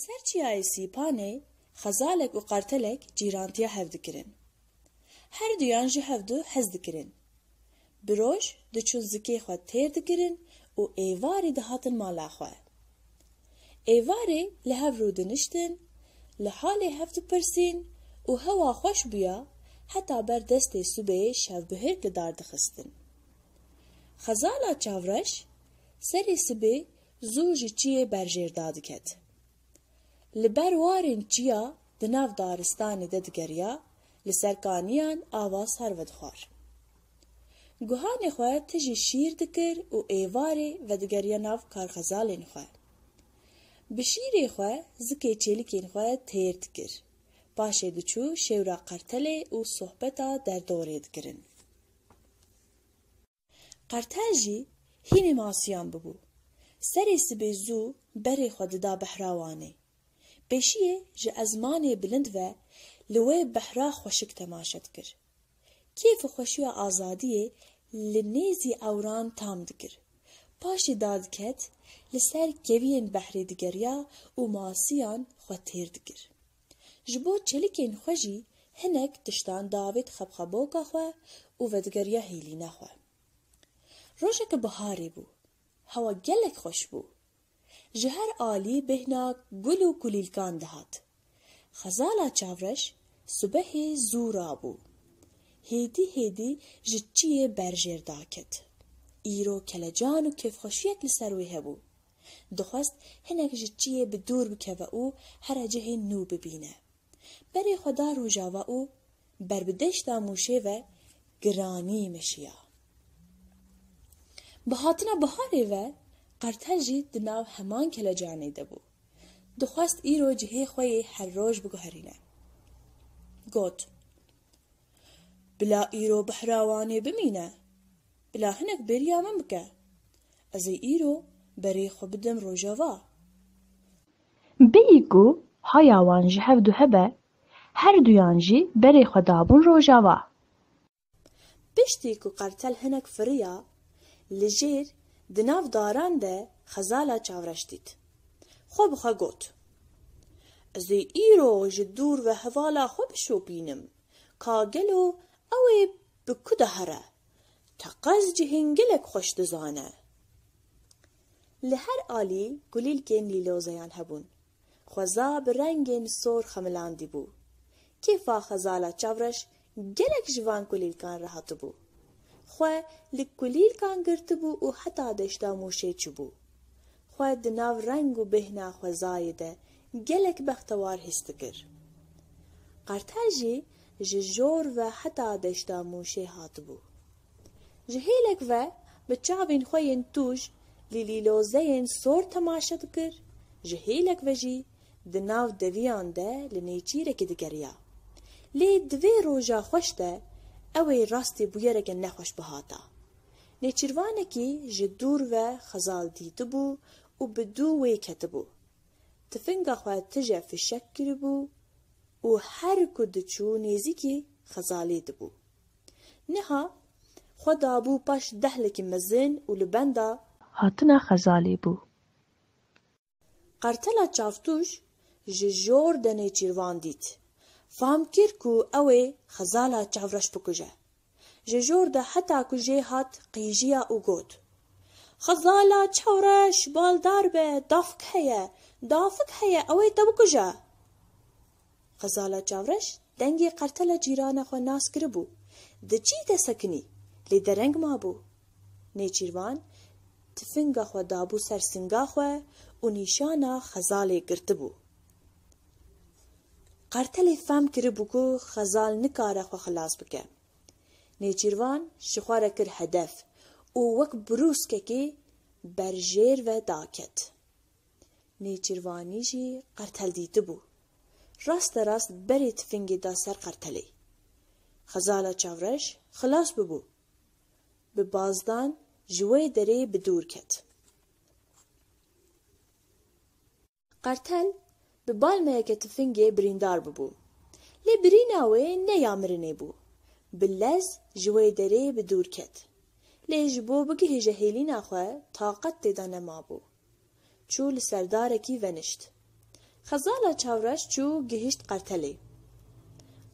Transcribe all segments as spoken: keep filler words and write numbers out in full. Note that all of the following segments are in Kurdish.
Ser çiyayê Sîpanê xezalek û qertelek cîrantiya hev dikirin. Her duyan ji hevdu hez dikirin. Bi roj diçûn zikê xwe têr dikirin û êvarê dihatin mala xwe. Êvarê li hev rûdiniştin, li halê hev dipirsîn û hewa xweş bûya, heta ber destê sibê şevbihêk li dar dixistin. Xezala çavreş serê sibê zû ji çiyê berjêr dadiket. Li ber warên çiya di nav daristanê de digeriya, li ser kaniyan ava sar vedixwar. Guhanê xwe tijî şîr dikir û êvarê vedigeriya nav karxezalên xwe. Bi şîrê xwe zikê çêlikên xwe têr dikir. Paşê diçû şêwra qertelê û sohbeta derdorê dikirin. Qertel jî hînê masiyan bibû. Serê sibê zû berê xwe dida behra wanê. Pêşiyê ji ezmanê bilind ve li wê behra xweşik temaşe dikir. Kêf û xweşiya azadiyê li nêzî ewran tam dikir. Paşê dadiket, li ser keviyên behrê digeriya û masiyan xwe têr dikir. Ji bo çelikên xwe jî hinek tiştan davêt xebxeboka xwe û vedigeriya hêlîna xwe. Rojeke biharê bû. Hewa gelek xweş bû. Ji her alî bêhna gul û kulîlkan dihat. Xezala çavreş sibehê zû rabû. Hêdî hêdî ji çiyê berjêr daket. Îro kelecan û kêfxweşiyek li ser wê hebû. Dixwest hinek ji çiyê bi dûr bikeve û here cihên nû bibîne. Berê xwe da rojava û ber bi deşta Mûşê ve giranî meşiya. Bi hatina biharê ve qertel jî di nav heman kelecanê de bû. Dixwest îro cihê xwe yê her roj biguherîne. Got, "Bila îro behra wanê bimîne, bila hinek bêriya min bike. Ez ê îro berê xwe bidim rojava." Bêyî ku haya wan ji hev du hebe, her duyan jî berê xwe dabûn rojava. Piştî ku qertel hinek firiya, li jêr di nav daran de xezala çavreş dît. Xwe bi xwe got, "Ez ê îro ji dûr ve hevala xwe bişopînim, ka gelo ew ê bi ku de here? Teqez cihên gelek xweş dizane." Li her alî kulîlkên lîlozeyan hebûn. Xweza bi rengên sor xemilandî bû. Kêfa xezala çavreş gelek ji van kulîlkan re hatibû. Xwe li kulîlkan girtibû û heta deşta Mûşê çûbû. Xwe di nav reng û bêhna xwezayê de gelek bextewar hîs dikir. Qertel jî ji jor ve heta deşta Mûşê hatibû. Ji hêlek ve bi çavên xwe yên tûj li lîlozeyên sor temaşe dikir, ji hêlek ve jî di nav deviyan de li nêçîrekî digeriya. Lê di vê roja xweş de ew ê rastî bûyereke nexweş bihata. Nêçîrvanekî ji dûr ve xezal dîtibû û bi dû wê ketibû. Tifinga xwe tije fişek kiribû û her ku diçû nêzîkî xezalê dibû. Niha xwe dabû paş dehlekî mezin û li benda hatina xezalê bû. Qertela çavtûş ji jor de nêçîrvan dît. Fam kir ku ew ê xezala çavreş bikuje. Ji jor de heta ku jê hat qîjiya û got, "Xezala çavreş, baldar be, dafik heye, dafik heye, ew ê te bikuje." Xezala çavreş dengê qertela cîrana xwe nas kiribû. Di çî de sekinî, lê dereng mabû. Nêçîrvan tifinga xwe dabû ser singa xwe û nîşana xezalê girtibû. Qertelê fam kiribû ku xezal nikare xwe xilas bike. Nêçîrvan ji xwe re kir hedef û wek brûskekê berjêr ve daket. Nêçîrvanî jî qertel dîtibû. Raste rast berê tifingê da ser qertelê. Xezala çavreş xilas bibû. Bi bazdan ji wê derê bi dûr ket. Qertel bi balmeyeke tifingê birîndar bibû. Lê birîna wê ne ya mirinê bû. Bi lez ji wê derê bi dûr ket. Lê ji bo bigihîje hêlîna xwe taqet tê de nemabû. Çû li serdarekî venişt. Xezala çavreş çû gihişt qertelê.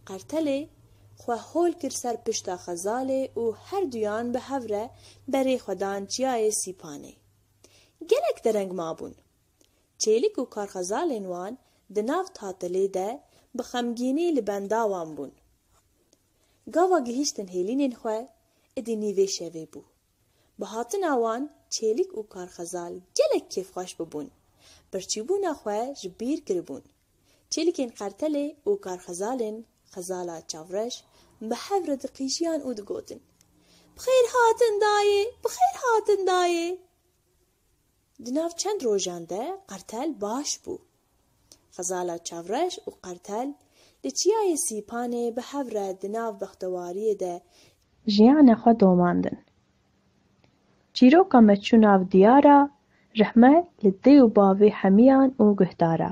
Qertelê xwe hol kir ser pişta xezalê û her duyan bi hev re berê xwe dan çiyayê Sîpanê. Gelek dereng mabûn. Çêlik û karxezalên wan di nav tatilê de bi xemgînî li benda wan bûn. Gava gihîştin hêlînên xwe, êdî nîvê şevê bû. Bi hatina wan çêlik û karxezal gelek kêfxweş bibûn. Birçîbûna xwe ji bîr kiribûn. Çêlikên qertelê û karxezalên xezala çavreş bi hev re diqîjiyan û digotin: "Bi xêr hatin dayê, bi xêr hatin dayê." Di nav çend rojan de qertel baş bû. Xezala çavreş û qertel li çiyayê Sîpanê bi hev re di nav bextewariyê de jiyana xwe domandin. Çîroka me çû nav diyara, rehme li dê û bavê hemiyan û guhdara.